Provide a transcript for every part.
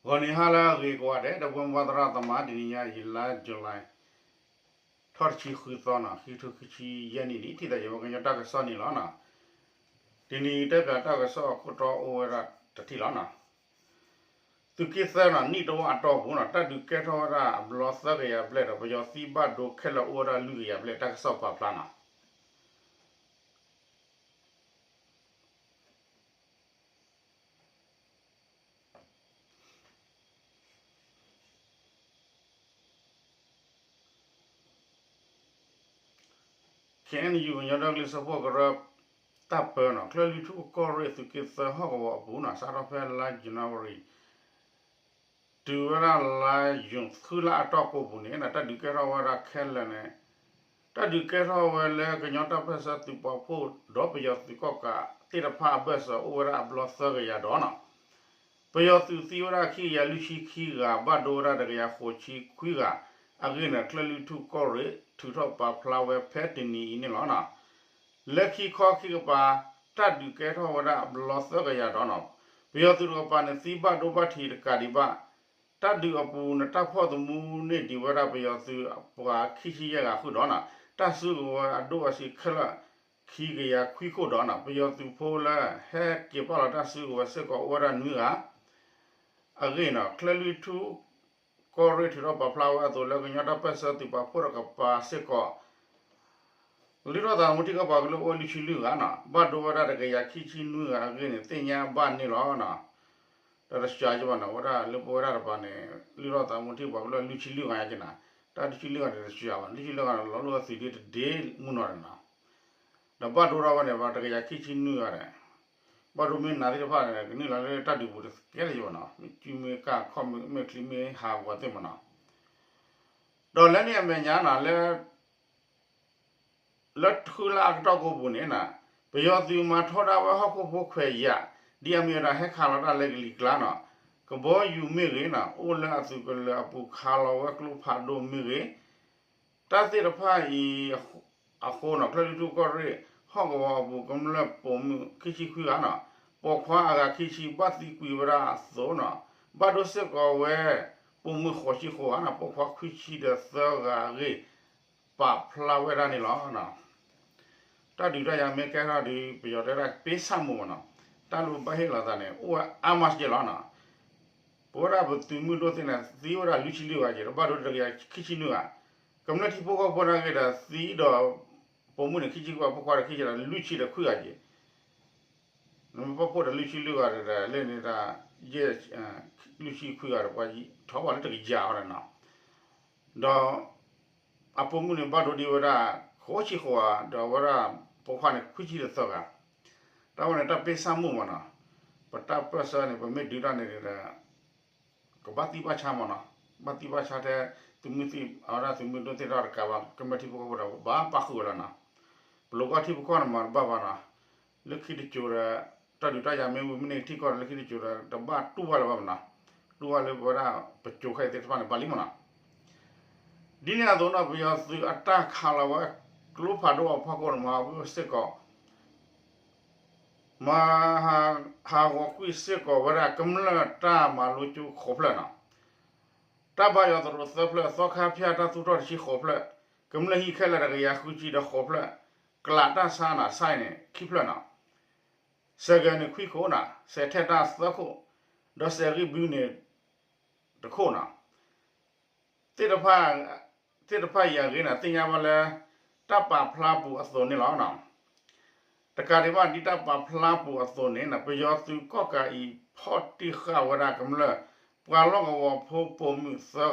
ဂီၤနံၤဟါလၢအဂ့ၤကိးဂၤဒဲး ဒီပုၢ်ဝဲၢ်သရၣ်သမါ တနံၤညါအံၤ လါ July ထီၣ်တဆံဃုသီနီၤ ခံကထိခံဆံယဲၢ်နံၣ်န့ၣ် ထံၣ်သးယဝဲကညီတၢ်ကစီၣ်န့ၣ်လီၤနီၤ. တနံၤအံၤတဲပၠးတၢ်ကစီၣ်အခိၣ်တီအိၣ်ဝဲဒၣ်တထံၣ်လီၤနီၤ. သုးက့သၢနီၤ နံၣ်တဝၢအတီၢ်ပူၤနီၤ တၢ်ဒုးကဲထီၣ်ဝဲဒၣ်အဘျီသၢကယၤဘျဲၣ်ဒီး ပယီၤသံဘၣ်ဒိခဲလၢာ်အိၣ်ဝဲဒၣ်လွံၢ်ကယၤဘျဲၣ် တၢ်ကစီၣ်ပာ်ဖျါနီၤ. ခ့ၣ်အဲၣ်ယူၣ် ကညီဒီကလုာ်စၢဖှိၣ်ကရၢ တၢ်ပၢနီၤ ကၠၢ်လွံၢ်ထူၣ်ကီၢ်ရ့ၣ် သုးက့သၢဟီၣ်ကဝီၤအပူၤနီၤ စးထီၣ်ဖဲလါ January တုၤဝဲဒၣ်လါယူၤ ဃုလါအတီၢ်ကိးပူၤန့ၣ် တၢ်ဒုးကဲထီၣ်ဝဲဒၣ်ခဲလၢာ်န့ၣ် တၢ်ဒုးကဲထီၣ်ဝဲလၢကညီတၢ်ပၢၢ်ဆၢသုးပာ်ဖှိၣ်ဒီးပယီၤသုးကီၣ်ကးသ့ၣ်တဖၣ်အဘၢၣ်စၢၤအိၣ်ဝဲဒၣ်အဘျီသၢကယၤဒီးနီၤ ပယီၤသုးသံဝဲဒၣ်ခံကယၤလွံၢ်ဆံခံဂၤ ဘၣ်ဒိဝဲဒၣ်တကယၤဃိးဆံခွံဂၤ အဂ့ၢ်န့ၣ် ကၠၢ်လွံၢ်ထူၣ်ကီၢ်ရ့ၣ် ထုးထီၣ်ပာ်ဖျါဝဲဖဲတနံၤအံၤန့ၣ်လီၤ. လၢခံခီခံကပၤ တၢ်ဒုးကဲထီၣ်ဝဲဒၣ်အဘျီသၢကယၤဒီးနီၤ ပယီၤသုးတကပၤန့ၣ် သံဘၣ်ဒိဘၣ်ထံးတကးဒံးဘၣ် တၢ်ဒုးအပူၤန့ၣ် တၢ်ဖီၣ်သမူန့ၢ်ဒံးဝဲဒၣ်ပယီၤသုးပှၤခံဆံယဲၢ်ဂၤဃုာ်ဒီးနီၤ တၢ်စုကဝဲၤအဒိၣ်အဆံးခဲလၢာ် ခံကယၤခွံခိၣ်ဒီးနီၤ ပယီၤသုးဖိလၢဟဲက့ၤပာ်လီၤတၢ်စုကဝဲၤစ့ၢ်ကီးအိၣ်ဝဲဒၣ်နွံဂၤ အဂ့ၢ်နီၤ ကၠၢ်လွံၢ်ထူၣ်ကီၢ်ရ့ၣ်ထုးထီၣ်ပာ်ဖျါဝဲအသိးလၢကညီတၢ်ပၢၢ်ဆၢသုးပာ်ဖှိၣ်တကပၤစ့ၢ်ကီး လုၢ်ထီၣ်သးသမူထံကီၢ်ပှၤကလုာ်အိၣ်ဝဲလွံၢ်ဆံလွံၢ်ဂၤနီၤ ဘၣ်ဒိဝဲဒၣ်တကယၤခံဆံနွံဂၤအဂ့ၢ်န့ၣ် သ့ၣ်ညါဘၣ်န့ၣ်လီၤ. တၢ်တစှၤကဘၣ်နီၤ ဝဲဒၣ်လၢပဝဲဒၣ်တပၤန့ၣ် လုၢ်ထီၣ်သးသမူထံကီၢ်ပှၤကလုာ်လွံၢ်ဆံလွံၢ်ဂၤညါက့ၤနီၤ တၢ်တဆံလွံၢ်ဂၤန့ၣ်တစှၤဘၣ် လွံၢ်ဆံလွံၢ်ဂၤန့ၣ် လီၤလိာ်ဝဲသုးဒ့တဒ့မုၢ်နီၤန့ၣ်နီၤ ဒီးဘၣ်ဒိထီၣ်ဝဲန့ၣ် ပှၤတကယၤခံဆံနွံဂၤဒီး ဘၣ်ဒိမ့ၢ်နၤသ့ၣ်တဖၣ်န့ၣ် ကနုာ်လီၤလၢတၢ်ဒုးပူၤတကဲလၢၤယဘၣ်နီၤ မ့ၢ်ကုမ့ၢ်ကၢ်ခီၣ်မ့ၢ်ချံမ့ၢ်ဟးဂီၤသ့ၣ်မနီၤ ဒီးလၢန့ၣ်အမဲာ်ညါနီၤ လၢ လၢဃုလါအကတီၢ်ကိးပူၤန့ၣ်နီၤ ပယီၤသုးမၤထီဒါဝဲဟီၣ်ခိၣ်ဖိခွဲးယာ် ဒ်အမ့ၢ်ဝဲဒၣ်ဟဲခးလီၤတၢ်လၢကလံၤကျါနီၤ ကဘီယူၤမ့ၢ်ဂ့ၤနီၤ အိၣ်လၢအသုးကလၢၤအပူၤခးလီၤဝဲကျိဖးဒိၣ်မ့ၢ်ဂ့ၤ တၢ်သ့ၣ်တဖၣ်အံၤ အဃိနီၤ ကၠၢ်လွံၢ်ထူၣ်ကီၢ်ရ့ၣ် ဟီၣ်ကဝီၤအပူၤ ကမျၢၢ်ပိာ်မုၣ်ခံဆံခွံဂၤနီၤ ပိာ်ခွါအဂၤခံဆံ ဘၣ်သံကွံာ်ဝဲဒၣ်အသိးနီၤ ဘၣ်ဒိစ့ၢ်ကီးဝဲ ပိာ်မုၣ်ဃိးဆံဃိးဂၤနီၤ ပိာ်ခွါခွံဆံဒီးသၢဂၤအဂ့ၢ် ပာ်ဖျါဝဲဒၣ်န့ၣ်လီၤ. တၢ်ဒုးတၢ်ယၤမ့ၢ်ကဲထီၣ်ဒီး ပယီၤတဲဒၣ်ပ့ဆၣ်မိၢ်မနီၤ တၢ်လၢပဘၣ်ဟ့ၣ်လီၤသးန့ၣ် အိၣ်ဝဲအါမးစ့ၢ်ကီးလီၤနီၤ ပဝဲဒၣ်ပသုးမုၢ်ဒိၣ်သ့ၣ်န့ၣ် သံဝဲဒၣ်လွံၢ်ဆံလွံၢ်ဂၤက့ၤ ဒီးဘၣ်ဒိတကယၤခံဆံနွံဂၤ ကမျၢၢ်ထံဖိကီၢ်ဖိန့ၣ်က့ၤဒီးသံဒီး ပိာ်မုၣ်န့ၣ် ခံဆံခွံဂၤ ပိာ်ခွါဒီးခံဆံဒီးလွံၢ်ဆံဒီးခွံဂၤက့ၤ နမ့ၢ်ပာ်ဖှိၣ်ဒီးလွံၢ်ဆံလွံၢ်ဂၤဒီး လၢန့ၣ်တၢ် ယဲၢ် လွံၢ်ဆံခွံဂၤဒီးပှၤထီၣ်ဘၣ်လၢတကယၤအီၤန့ၣ်နီၤ ဒီး အပိာ်မုၣ်န့ၣ်ဘၣ်ဒိဒံးဝဲဒၣ် ဃိးဆံဃိးဂၤ ဒီးအဝဲဒၣ်ပိာ်ခွါန့ၣ် ခွံဆံဒီးသၢဂၤ တၢ်ဝဲန့ၣ်တၢ်ပ့ဆၣ်မိၢ်မနီၤ ပတၢ်ပၢၢ်ဆၢန့ၣ် ပမ့ၢ်ဒုးတၢ်န့ၣ်ဒီး ကဘၣ်သံဘၣ်ဆါမနီၤ ဘၣ်သံဘၣ်ဆါထဲ သုးမုၢ်သံၣ် အဝဲဒၣ်သုးမုၢ်ဒိၣ်သ့ၣ်တဖၣ်တကးဘၣ် ကမျၢၢ်ထံဖိကီၢ်ဖိဒီး ဘၣ်ပာ်ဃုာ်ဝဲလီၤနီၤ ပလိၤကီၢ်ထံဖိကီၢ်ဖိန့ၣ်မၤတဘၣ်ဘၣ်နီၤ လၢခံတစိၤဒီး တၢ်ဒုးတၢ်ယၤမ့ၢ်ဝံၤမ့ၢ်န့ၢ်ထံကီၢ်ဒီး လၢခံတစိၤဒီး တဘၣ်တူၢ်ဘၣ်လၢၤဘၣ်မနီၤ တူၢ်ဘၣ်လၢပဝဲဒၣ်ပစိၤခဲအံၤသ့ၣ်တဖၣ်န့ၣ် ဘၣ်လံမနီၤ ဒ်န့ၣ်အသိးနီၤ ပယီၤသုးအတၢ်ခးလီၤဝဲကျိဖးဒိၣ်အဖီခိၣ်န့ၣ် မၤဝဲစ့ၢ်ကီး မၤ ဟးဂီၤကွံာ်စ့ၢ်ကီးဝဲဒၣ်ကမျၢၢ်တၢ်မၤလိကၠိဃိးဖျၢၣ်နီၤ တၢ်ဘါယွၤသရိာ်သၢဖျၢၣ် သီခါဖၠၣ်တၢ်သူၣ်ထီၣ်တဆံဃိးဖျၢၣ် ကမျၢၢ်ဟံၣ်ခဲလၢာ်တကယၤဃုဆံဒီးဃိးဖျၢၣ် ကျးတၢ်ဆါနီၤ ဆါအံၤန့ၣ် ခံဖျၢၣ်နီၤ စဲးဂဲၤန့ၣ်ခွံခိၣ်နီၤ စဲးထဲၣ်တၢ်သၢခိၣ် ဒီးစဲးဂံၢ်ဘုန့ၣ် တခိၣ်နီၤ သ့ၣ်တဖၣ် သ့ၣ်တဖၣ်အံၤအဂ့ၢ်န့ၣ် သ့ၣ်ညါဘၣ်လၢ တၢ်ပာ်ဖျါပူၤအသိးန့ၣ်လီၤ. တကးဒံးဘၣ် ဒ်တၢ်ပာ်ဖျါပူၤအသိးန့ၣ် ပယီၤသုးကီၣ်ကးအံၤ ဖီၣ်တံၢ်ဃာ်ဝဲဒၣ်ကမျၢၢ် ပှၤလီၢ်ကဝီၤဖိပိာ်မုၣ်သၢဂၤ,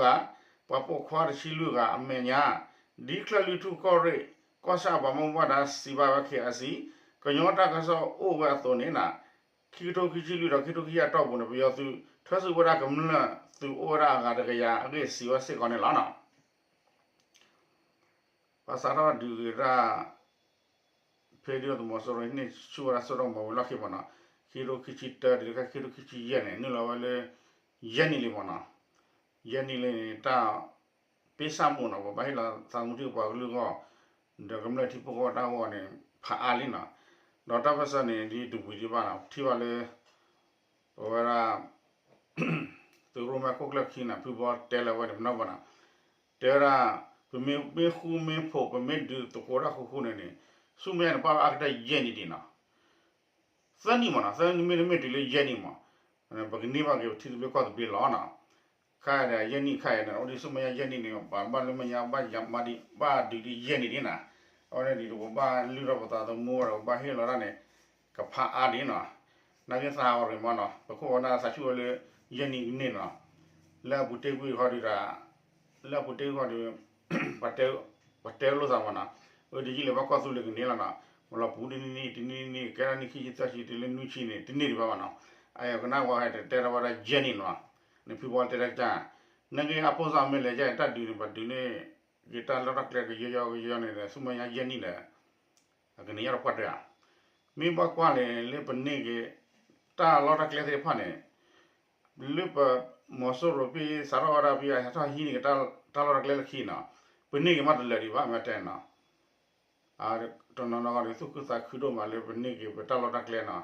ပှၤပိာ်ခွါတဆံလွံၢ်ဂၤအမဲာ်ညါ ဒ်ကၠၢ်လွံၢ်ထူၣ်ကီၢ်ရ့ၣ် ကီၢ်ဆၣ်ပှၤဘၣ်မူဘၣ်ဒါစံးဘၣ်ဝဲ ခ့ၣ်အဲၣ်စံၣ် ကညီတၢ်ကစီၣ်အိၣ်ဝဲအသိးန့ၣ် ခံကထိခံဆံလွံၢ်ဒီးခံကထိခံဆံအတီၢ်ပူၤန့ၣ် ပယီၤသုးထၢဆူၣ်ဝဲဒၣ်ကမျၢၢ်သုးအိၣ်ဝဲဒၣ်အဂၤတကယၤအဂ့ၢ်စံးဝဲစ့ၢ်ကီးန့ၣ်လီၤ. ဘၣ်ဆၣ်ထီၣ်ဒုးဂ့ၤတၢ် ဖဲဒုးသုးမီၤစိရိၤ ဟံးန့ၢ်ဆူၣ်ဝဲဒၣ်စိၣ်ထီၣ်မီၤဝံၤလီၢ်ခံမ့ၢ်နီၤ, ခံကထိခံဆံတၢ တုၤလၢခံကထိခံဆံယဲၢ်န့ၣ် နုာ်လီၤဝဲလၢ ယဲၢ်နံၣ်လံမ့ၢ်နီၤ, ယဲၢ်နံၣ်လံန့ၣ် တၢ် ပ့ဆၣ်မိၢ်နီၤ ပဘၣ်ဟ့ၣ်လီၤသးသမူထံပှၤကလုာ်အဂီၢ် ဒီးကမျၢၢ်ထံဖိကီၢ်ဖိတၢ်ဂီၢ်န့ၣ် ဖးအါလံနီၤ, ဒီးတၢ်ပၢၢ်ဆၢန့ၣ် ဒ်တဝံၤဒံးဘၣ်နီၤ ထံၣ်ဘၣ်လၢ ပဝဲဒၣ် သုး မ့ၢ်ခိၣ်ကျၢၢ်ခံန့ၣ် ဖုဘီတဲလၢအဝဲန့ၣ် ပနီၢ်ဘၣ်နီၤ, တဲဝဲဒၣ် ပမ့ၢ်ဃူမ့ၢ်ဖိး ပမ့ၢ်ဒုးသကိးတၢ်ဃူဃူန့ၣ်န့ၣ် ဆူမဲာ်ညါန့ၣ် ပာ်ဝဲအါကတၢၢ်ယဲၢ်နံၣ်ဒံးနီၤ, သၢနံၣ်မးနီၤ, သၢနံၣ်မ့တမ့ၢ်တုၤလၢယဲၢ်နံၣ်မး, ပကန့ၢ်ဘၣ်က့ၤပထံသဘျ့ကီၢ်သဘျ့လီၤနီၤ, ခါအံၤဒီးယဲၢ်နံၣ်ခါအံၤန့ၣ် အိၣ်ဒံးဆူမဲာ်ညါယဲၢ်နံၣ်န့ၣ် ပဘၣ်လၢမဲာ်ညါဘၣ်ယၤမၤဒံး ဘၣ်ဒုးဒံးယဲၢ်နံၣ်ဒံးနီၤ, အဝဲန့ၣ်ဒံးဒီးပဘၣ်လုၢ်ထီၣ်ပသးသမူဒီး ပဘၣ်ဟ့ၣ်လီၤတၢ်န့ၣ် ကဖးအါဒံးနီၤ, နာ်က့သးအီၤရ့ၣ်မးနီၤ, ပခိၣ်ပနၢ်သးဆူၣ်ဝဲလၢ ယဲၢ်နံၣ်ကန့ၢ်နီၤ, လၢအပူၤတ့ၢ်ကွံာ်ဃီဒုးဒီး လၢအပူၤတ့ၢ်ကွံာ်ဃီဒီး ပှၤတဲလိာ်သးမးနီၤ, အဝဲဒ်ယံာ်လဲၣ်ဘၣ်ကီၢ်သူလ့ၤကန့ၢ်လီၤနီၤ, မ့ၢ်လီၤပူၤတနံၣ်နံၣ် တနံၣ်နံၣ် ကဲထီၣ်နံၣ်ခံဆံသၢဆံ တုၤလၢနွံဆံန့ၣ် တန့ၢ်ဒံးဘၣ်မးနီၤ, အကနၣ်ဝဲဟဲတတဲထီၣ်ဝဲဒၣ်ယဲၢ်နံၣ်နီၤ, န့ၣ်ဖုဘီတဲတၢ်ကစၢ်, နာ်က့အဖိသၣ်မ့ၢ်လဲၤကဲတၢ်ဒုးန့ၣ် ပှၤဒုးန့ၢ်က့ၤတၢ်လီၢ်တၢ်ကျဲကယီယီကယီန့ၣ်ဒီး ဆူမဲာ်ညါယဲၢ်နံၣ်ဒီး အကန့ၢ်ယါတပှၢ်တၢၢ်ဧါ, မ့ၢ်ဘၣ်ကွၢ်န့ၣ် လၢပန့ၢ်က့ၤ တၢ်လီၢ်တၢ်ကျဲသ့ၣ်တဖၣ်န့ၣ် လၢပ မီၤစိရိၤဖဲစးထီၣ်ဝဲဒၣ်ဖဲအဟဲထီၣ်ဟံးန့ၢ်က့ၤတၢ်လီၢ်တၢ်ကျဲလၢခံနီၤ, ပန့ၢ်က့ၤမးတလၢာ်ဒံးဘၣ် မ့ၢ်တဲနီၤ, တနီၤနီၤဂီၢ်န့ၣ် သူၣ်ခုသးခုဒိၣ်မးလၢပန့ၢ်က့ၤပတၢ်လီၢ်တၢ်ကျဲနီၤ,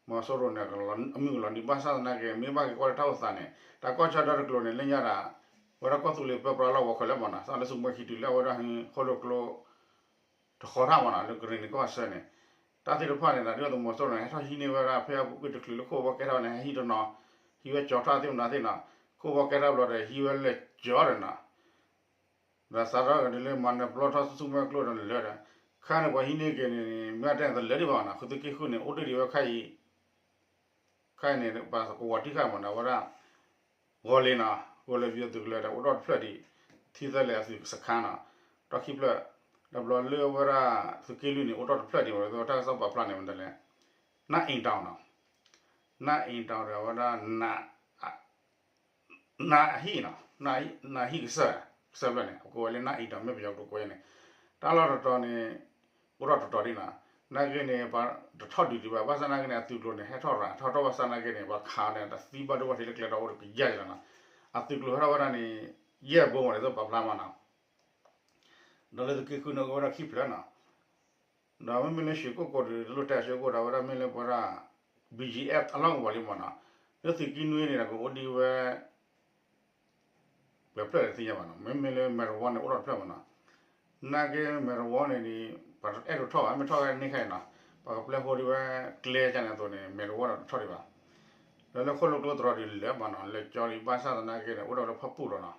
မီၤစိရိၤန့ၣ် အမုၢ်ကလီၤနံၤဘၣ်ဆၣ်သနာ်က့ မ့ၢ်ဘၣ်က့ၤကွၢ်လၢတၢ်အိၣ်သးန့ၣ် တၢ်ကီၢ်ဆၢဒီတကျိၤန့ၣ် လၢညါဒီး ဝဲဒၣ်ကီၢ်သူလ့ၤပၢပြးလီၢ်ဝီၤခွဲးလၢမးနီၤ, စးလၢစူးမွဲခံတုၤလၢအဝဲဒၣ်ဃိၣ်လိာ်ကျိ တဃီၤထၣ်မးနီၤ လၢကရ့ၣ်နံၤကီၢ်ဆၢန့ၣ်, တၢ်သ့ၣ်တဖၣ်န့ၣ်ဒီး ဒ်သိးမီၤစိရိၤန့ၣ် ဟဲထီၣ်ဟံးန့ၢ်ဝဲဒၣ် ဖဲအပူၤကွံာ်တချုးလၢခိၣ်ဘီကဲထီၣ်န့ၣ် ဟဲဟံးတနီၤ, ဟံးဝဲကၠီၤထီၣ်သ့ၣ်မနုၤသ့ၣ်နီၤ, ခိၣ်ဘီကဲထီၣ်ဘျီဒီး ဟံးဝဲလၢာ်ကၠီၤဒီးနီၤ, ဒီးစးထီၣ်ကဒီးလၢမၤနၢၤပျီထီၣ်ဆူၣ်ဆူၣ်မဲာ်ကျိဒီးလၢာ်ဒီး, ခါန့ၣ်ပှၤဟံးန့ၢ်က့ၤန့ၣ် မ့ၢ်တဲန့ၣ်တလၢာ်ဒံးဘၣ်နီၤ, ဃုာ်သုးက့ဃုာ်န့ၣ် အိၣ်တ့ၢ်ဒံးဝဲခါအံၤ ခါအံၤန့ၣ် ပှၤကဝီၤတံၢ်ဃာ်မးနီၤ ဝဲဒၣ် ဂီၤလ့ၤနီၤ ဂီၤလ့ၤပယီၤသုးကလၢၤဒီး အိၣ်ထီၣ်တဖျၢၣ်ဒံး ထံသၢလဲၣ်အသုးစခါနီၤ တီၢ်ခံဖျၢၣ်, ဒီးဘျီလၢဝဲဒၣ် သုးက့လွံၢ်န့ၣ် အိၣ်ထီၣ်တဖျၢၣ်ဒံးဝဲ တၢ်ကစီၣ်ပာ်ဖျါန့ၣ်မ့ၢ်တဲလဲၣ် နၢ်အ့ၣ်တီၤနီၤ နၢ်အ့ၣ်တီၤဒီးဝဲဒၣ် နၢ်ဟံၣ်နီၤ နၢ်ဟံၣ်ကစၢၢ် ကစၢၢ်ဖျၢၣ်န့ၣ် အကိးဝဲလၢနၢ်အ့ၣ်တီၤ မ့ၢ်ပယီၤကတိၤကိးဝဲန့ၣ် တၢ်လီၢ်တတီၤန့ၣ် အိၣ်ထီၣ်တတီၤဒံးနီၤ နာ်က့န့ၣ် ပှၤတထီၣ်ဒုးဒံးဘၣ် ဘၣ်ဆၣ်နာ်က့န့ၣ် အသုးကျိၤန့ၣ် ဟဲထီၣ်ရၤ ထီၣ်ထီၣ်ဘၣ်ဆၣ်နာ်က့န့ၣ် ပှၤခးအီၤန့ၣ် တသံဘၣ်ဒိဘၣ်ထံးလၢကျဲဒီးအိၣ်တကယၢ်လီၤနီၤ အသုးကျိၤဟဲထီၣ်ဝဲဒၣ်န့ၣ် ယဲၢ်ဘိမးန့ၣ် သိးပာ်ဖျါမးနီၤ ဒီးလၢသုးက့ဃုန့ၣ် အိၣ်ဝဲဒၣ်ခံဖျၢၣ်နီၤ ဒီးမ့မ့ၢ်လၢရွှေကုက္ကိုဒီး တလိၣ်တဲရွှေကုက္ကိုဒီး ဝဲဒၣ်မ့ၢ်လၢပဝဲဒၣ် ဘီၣ်ကၠံၣ်အဲၣ်ဖ် အလီၢ်ကဝီၤလံမးနီၤ လၢသုးက့နွံန့ၣ်ဒီး ကအိၣ်ဒံးဝဲ ပှဲၤဖျၢၣ်တသ့ၣ်ညါဘၣ်နီၤ မ့မ့ၢ်လၢမဲၢ်တဝီန့ၣ် အိၣ်ထီၣ်တဖျၢၣ်မးနီၤ နာ်က့မဲၢ်တဝီန့ၣ်ဒီး ပှၤအဲၣ်ဒိးထီၣ်ဘၣ် မ့ၢ်ထီၣ်ဝဲန့ၢ်ခဲအံၤနီၤ ပှၤကပျဲဃိဒံးဝဲကျဲကန့ၣ်အသိးန့ၣ် မဲၢ်တဝီဒီးတထီၣ်ဒံးဘၣ် ဒီးလၢဃိၣ်လိာ်ကျိတရီၤဒံးလၢာ်မးနီၤ လၢာ်ကၠီလံ ဘၣ်ဆၣ်သနာ်က့န့ၣ် အိၣ်ဒီးလၢဖၣ်ပူၣ်ဒီးနီၤ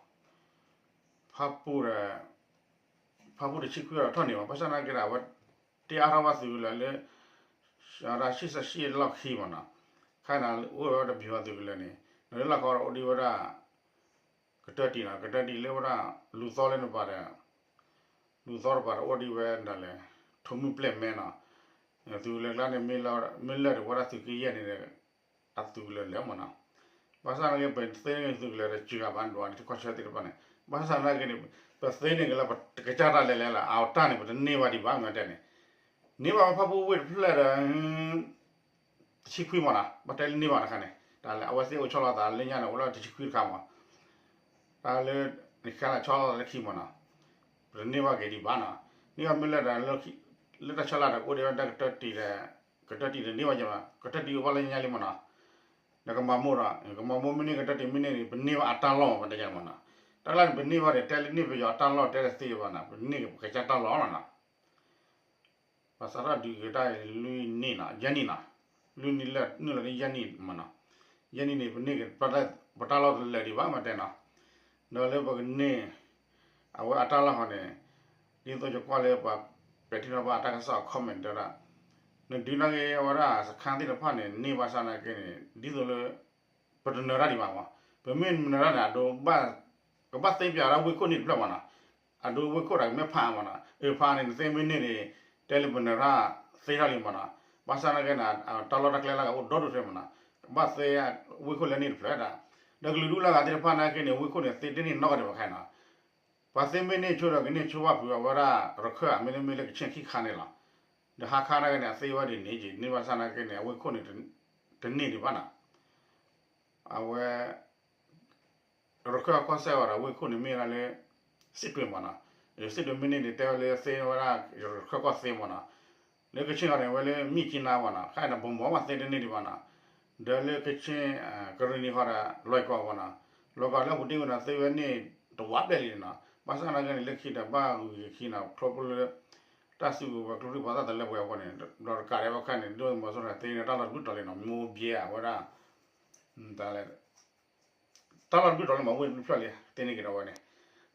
ဖၣ်ပူၣ်ဒီး ဖၣ်ပူၣ်တဆံခွံဒီးထီၣ်န့ၢ်ဘၣ် ဘၣ်ဆၣ်သနာ်က့ဒီး အဝဲတ့အါထီၣ်ဘၣ်သုးကလၢၤလၢ အဝဲဒၣ် ရှစ်ဆယ့်ရှစ် လီၢ်ခံမးနီၤ ခါန့ၣ်အိၣ်ဝဲတဘျီသုးကလၢၤန့ၣ် ဒီးလၢလီၢ်ခီဒီးအိၣ်ဒံးဝဲဒၣ် ကတၢၢ်တံၢ်နီၤ ကတၢၢ်တံၢ်လၢဝဲဒၣ် လူၤသီလၢနပၤဒီး လူၤသီတပၤဒီးအိၣ်ဒံးဝဲဒၣ်လဲၣ် ထိးမုၢ်ပျဲၢ်မဲနီၤ သုးကလၢၤကျါန့ၣ် မ့ၢ်လၢာ်ဒီးဝဲဒၣ်သုးက့ယဲၢ်န့ၣ်ဒီး အသုးကလၢၤလၢာ်မးနီၤ ဘၣ်ဆၣ်သနာ်က့ ပသ့န့ၢ်သုးကလၢၤဒီးစှၤဘၣ်ဒိၣ်န့ၣ် တခီဆၢသ့ၣ်တဖၣ်န့ၣ် ဘၣ်ဆၣ်သနာ်က့န့ၣ် ပသ့န့ၢ်က့ၤလၢပတကစၢ်တၢ်လဲၤလဲၤလီၤ အတၢ်န့ၣ် ပတန့ၢ်ဘၣ်ဒံးဘၣ် မ့ၢ်တဲန့ၣ် န့ၢ်ဘၣ်ဝဲဖၣ်ပူၣ်ဝ့ၢ်တဖျၢၣ်ဒီး တဆံခွံမးနီၤ ဘၣ်တဲလၢန့ၢ်ဘၣ်တခါန့ၣ် တၢ်လၢအဝဲသ့ၣ်အိၣ်ဆီလီၤသးလၢညါန့ၣ် အိၣ်လၢတဆံခွံတခါမး တၢ်လၢ နခါလၢဆီလီၤသးလၢခံမးနီၤ ပတန့ၢ်ဘၣ်က့ၤဒံးဘၣ်နီၤ န့ၢ်ဘၣ်မ့ၢ်လၢဒီး လၢတၢ်ဆၢလၢ်ဒီး ကအိၣ်ဒံးဝဲဒၣ်ကတၢၢ်တံၢ်ဒီး ကတၢၢ်တံၢ်ဒီးန့ၢ်ဘၣ်ယဲၢ်မး ကတၢၢ်တံၢ်အိၣ်ဘၣ်လၢညါလံမးနီၤ ဒီးကမၤမိၢ်ဒီး ကမၤမိၢ်မ့ၢ်န့ၢ်ကတၢၢ်တံၢ်မ့ၢ်န့ၢ်န့ၣ် ပန့ၢ်ဘၣ်အတၢ်လီၢ်မး ပတဲယဲၢ်မးနီၤ တၢ်လၢန့ၣ် ပန့ၢ်ဘၣ်ဒီး တဲလၢန့ၢ်ပယီၤအတၢ်လီၢ်တဲတသ့ဘၣ်နီၤ ပန့ၢ်က့ၤပကစၢ်တၢ်လီၢ်လီၤနီၤ ပှၤစးထီၣ်ဒုးက့ၤတၢ်လွံၢ်နံၣ်နီၤ ယဲၢ်နံၣ်နီၤ လွံၢ်နံၣ်လၢနုာ်လီၤလၢယဲၢ်နံၣ်မးနီၤ ယဲၢ်နံၣ်န့ၣ် ပန့ၢ်က့ၤ ပတၢ်လီၢ်တလၢာ်ဒံးဘၣ်မးတဲနီၤ ဒီးလၢပကန့ၢ် အဝဲအတၢ်လီၢ်ဃီန့ၣ် ဒ်သိးယကွၢ်လၢပှၤပဲာ်ထံနီၤဖးအတၢ်ကစီၣ်အ comment တဲဝဲဒၣ် နဒုးနာ်က့ၤအဝဲဒၣ်စခါသ့ၣ်တဖၣ်န့ၣ် န့ၢ်ဘၣ်ဆၣ်နာ်က့န့ၣ် ဒ်သိးလၢ ပတနၢၤတၢ်ဒံးဘၣ်မး ပမ့ၢ်နၢၤတၢ်န့ၣ် အဒိ ကဘၣ်သ့ပၠးဝဲဒၣ်ဝ့ၢ်ခိၣ်န့ၣ်တဖျၢၣ်မးနီၤ အဒိဝ့ၢ်ခိၣ်တၢ်ကမ့ၢ်ဖးမးနီၤ အဖးန့ၣ် နသ့မ့ၢ်န့ၢ်န့ၣ် တဲလၢပနၢၤတၢ်သ့ထီၣ်လံမးနီၤ ဘၣ်ဆၣ်နာ်က့န့ၣ် တၢ်လီၢ်တၢ်ကျဲလၢကအိၣ်ဒီဒူၣ်ထဲမးနီၤ ကဘၣ်သ့ဝ့ၢ်ခိၣ်လၢန့ၣ်တဖျၢၣ်ဒၣ် ဒီးကလုာ်ဒူၣ်လၢအဂၤသ့ၣ်တဖၣ်နာ်က့န့ၣ် ဝ့ၢ်ခိၣ်န့ၣ် သ့တန့ၢ်နီတဂၤဒံးဘၣ်ခဲနီၤ ပှၤသ့မ့ၢ်န့ၢ်ဆိဒီးကန့ၢ်ဆိဘၣ်ဖုးအဝဲဒၣ်ရခၢၣ် မ့တမ့ၢ်လၢကဆ့ၣ်ခံခါန့ၣ်လီၤ ဒီးဟါခါနာ်က့န့ၣ် အသ့ဝဲဒ်န့ၣ်က့ၤ န့ၢ်ဘၣ်ဆၣ်နာ်က့န့ၣ် အဝ့ၢ်ခိၣ်န့ၣ် တန့ၢ်ဒံးဘၣ်နီၤ အဝဲ ရခၢၣ်ကီၢ်စဲၣ်ဝဲဒီးဝ့ၢ်ခိၣ်န့ၣ်မ့ၢ်ဝဲဒၣ်လၢ စံးတွ့ၣ်မးနီၤ စံးတွ့ၣ်မ့ၢ်န့ၢ်န့ၣ် တဲဝဲလၢသ့ဝဲဒၣ်ရခၢၣ်ကီၢ်သ့မးနီၤ လၢကဆ့ၣ်ဃီန့ၣ် ဝဲလၢမံၣ်ကၠံနါမးနီၤ ခဲအံၤန့ၣ် ဘီမီၣ်မးသ့တန့ၢ်ဒံးဘၣ်နီၤ ဒီးလၢကဆ့ၣ် ကရ့ၣ်နံၤဃီဒီး လွဲၢ်ကီၢ်မးနီၤ လီၤကီလၢအပူၤတ့ၢ်ဝဲဒီးသ့ဝဲန့ၣ် တဝးဘျဲၣ်လံန့ၣ်နီၤ, ဘၣ်ဆၣ်သနာ်က့န့ၣ် လၢခံဒီးဘၣ်ဂုၤက့ၤခံနီၤ, ခီဖျိလၢ တၢ်စုကဝဲၤကျိချံမျိာ်သၣ်တလၢပှဲၤအဃိန့ၣ် ဒီးတကးဒံးဘၣ်ခဲန့ၣ် ဒိၣ်မီၤစိရိၤသ့န့ၣ် တၢ်လီၢ်တဘျုးတီၤလံနီၤ, မိၢ်ဘဲအဝဲဒၣ် တၢ်လီၢ်တဘျုးတီၤလံမး ဝ့ၢ်တဖျၢၣ်လံ သ့န့ၢ်က့ၤဒီးဝဲန့ၣ်,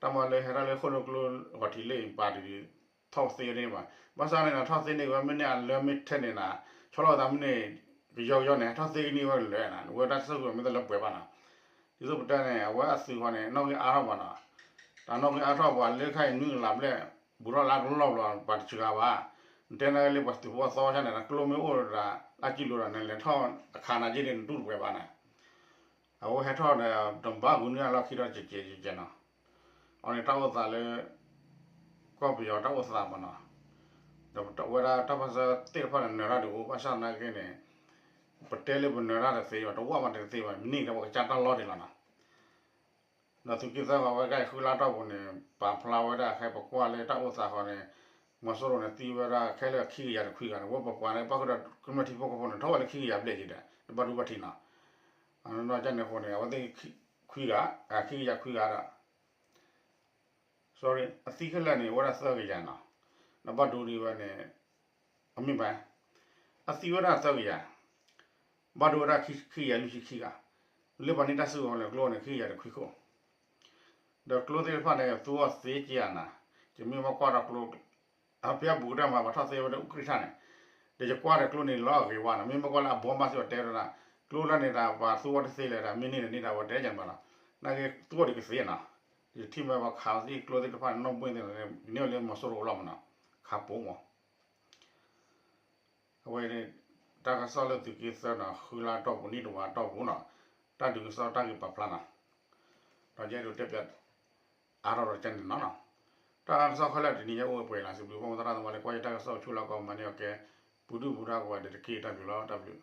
တၢ်မၤလၢဟဲထီၣ်လၢဃိၣ်လိာ်ကျိအဂီၤထံးလၢပၤဒုး ထီၣ်သ့န့ၢ်ဘၣ်, ဘၣ်ဆၣ်န့ၣ်နီၤ ထီၣ်သ့န့ၢ်က့ၤဝဲမ့ၢ်န့ၢ်အလၢမ့ၢ်ထဲန့ၣ်နီၤ, ဆီလီၤသးမ့ၢ်န့ၣ် ကယီကယီန့ၣ် ထီၣ်သ့ကန့ၢ်ဝဲလၢာ်နီၤ, ဝဲတၢ်စုကဝဲၤမ့ၢ်တလၢပှဲၤဘၣ်နီၤ, ဒ်သိးပတဲန့ၣ် အဝဲအသုးဃီန့ၣ် နီၣ်ဂံၢ်အါထီၣ်ဘၣ်နီၤ, တၢ်နီၣ်ဂံၢ်အါထီၣ်ပှၤလၢခါအံၤနွံကလးဘျဲၣ် ဘူးထီၣ်လၢကလီၢ်ဘျီ ပှၤတစှၤဘၣ်, နတဲနာ်က့လၢပှၤသုးဖိအသီဆါန့ၣ် ကျိမ့ၢ်အိၣ်ဒီး လၢကံလိၤဒီး နလဲၤထီၣ်အခါနာ်က့န့ၣ် နတူၢ်တပှဲၤဘၣ်န့ၣ်, အဝဲဟဲထီၣ်ဒီး တဘၣ်ဂုာ်န့ၢ်အလီၢ်ခံဒီးကဲးကဲးကဲးကဲးနီၤ, အီၤန့ၣ်တၢ်အိၣ်သးလၢ ကီၢ်ပယီၤတၢ်အိၣ်သးမးနီၤ, ဒီးဝဲဒၣ်တၢ်ပၢၢ်ဆၢသ့ၣ်တဖၣ်န့ၣ် နၢၤတၢ်ဒုးအိၣ် ဘၣ်ဆၣ်သနာ်က့န့ၣ် ပတဲလၢပနၢၤတၢ်တသ့ဘၣ် တဝၢ်မးတသ့ဘၣ် မ့ၢ်န့ၢ်ကဒီးပှၤကစၢ်တၢ်လီၢ်ဒံးလီၤနီၤ, ဒီးသုးက့သၢဃီဝဲကဃုလါတီၢ်ပူၤန့ၣ် ပာ်ဖျါဝဲဒၣ်ခဲပကွၢ်လၢတၢ်အိၣ်သးဃီန့ၣ် မီၤစိရိၤန့ၣ်သံဝဲဒၣ်ခဲလၢာ်ခံကယၤတခွံဂၤန့ၣ် ဝဲပပှၤန့ၣ်ပၣ်ဃုာ်ဒီးကမျၢၢ်ထံဖိကီၢ်ဖိန့ၣ် ထီၣ်ဝဲလၢခံကယၤဘျဲၣ်က့ၤဒီး တဘၣ်ဒိဘၣ်ထံးနီၤ, အနီၢ်ကၢ်န့ၣ်အဃိန့ၣ် အဝဲသ့ၣ် ခွံဂၤ, ခံကယၤခွံဂၤဒီး sorry အသံခဲလၢာ်န့ၣ် အိၣ်ဝဲဒၣ်သၢကယၤနီၤ, ဒီးဘၣ်ဒိဒံးဝဲန့ၣ် အမ့ၢ်ဘၣ်, အသံဝဲဒၣ်သၢကယၤ, ဘၣ်ဒိဝဲဒၣ်ခံကယၤလွံၢ်ဆံခံဂၤ, လၢပှၤန့ၢ်တၢ်စုကဝဲၤလၢကျိန့ၣ် ခံကယၤတခွံခိၣ်, ဒီးကျိသ့ၣ်တဖၣ်န့ၣ် သူအီၤသ့က့ၤဧါနီၤ, ယမ့ၢ်ဘၣ်ကွၢ်ဒီးကျိ အဖဲအဘူးကတၢၢ်မး ပှၤထီၣ်သ့ဝဲဒၣ်အူကြံၣ်ထၣ်န့ၣ်, ဒီးယကွၢ်ဒီးကျိန့ၣ်လီၤအဂ့ၤဝဲနီၤ, မ့ၢ်ဘၣ်ကွၢ်လၢအဘီမးစ့ၢ်ကီးတဲဝဲဒၣ်, ကျိလၢန့ၣ်ဒီး ပှၤသူအီၤတသ့လဲၣ်ဒီး မ့ၢ်န့ၢ်ဒီးန့ၢ်ဒီးဝဲတဲယၤန့ၣ်ဘၣ်နီၤ, နာ်က့သူအီၤဒံးကသ့နီၤ, ယထံၣ်မ့ၢ်ပှၤခးသံကျိသ့ၣ်တဖၣ်န့ၣ် နီၢ်ဘှ့ၣ်သ့ၣ်န့ၣ် န့ၢ်လၢမီၤစိရိၤအလီၢ်မးနီၤ, ခးပိာ်မး အဝဲန့ၣ် တၢ်ကစီၣ်လၢသုးက့သၢနီၤ ဃုလါတီၢ်ပူၤနံၣ်တဝာ်တီၢ်ပူၤနီၤ, တၢ်ဒုးကစီၣ်တၢ်ဂ့ၢ်ပာ်ဖျါနီၤ, ဒီးယအဲၣ်ဒိးတဲပၠး အါထီၣ်ဒီးကန့ၣ်နီၤနီၤ, တၢ်ကစီၣ်ခဲလၢာ်တနံၤညါအိၣ်ဝဲပှဲၤလၢ် စံးဘျုးဘၣ်မိၢ်သရၣ်သမါလၢကွၢ်ယတၢ်ကစီၣ်အိၣ်ဆူၣ်လၢကီၢ်မၤန့ၢ်အီၤကဲ, ပူၤဒုၣ်ပူၤဒါကိးဂၤဒဲးတက့ၢ် တၢ်ဘျုးလီၤ တၢ်ဘျုး